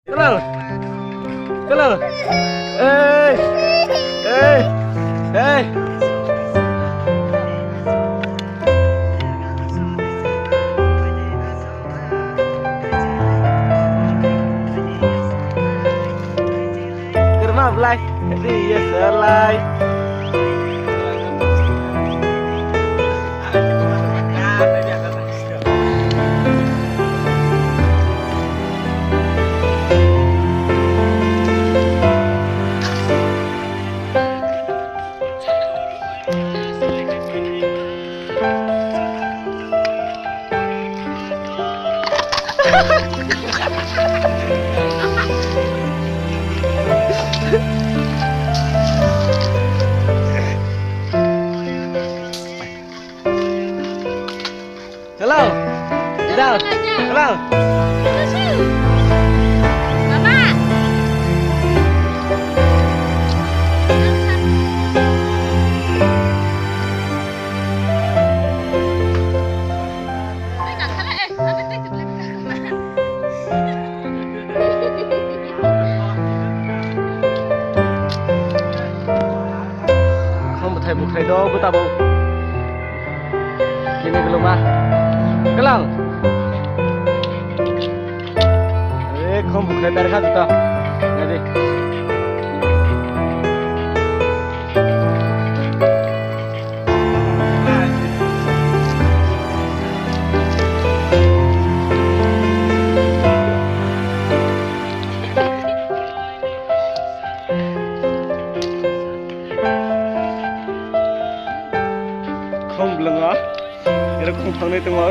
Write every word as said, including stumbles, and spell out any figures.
Kalang. Kalang. Ei. Ei. Ei. Kerma belai. Ri ya selai. Hello. Hello. Hello. Baba. Kham bwthai bwkhai do bwtabo. Bini guluma. Kalang. Are kham bwkhai ber kha juta. Nadi. Khum bwlwngo, ero khum thangwi tongo.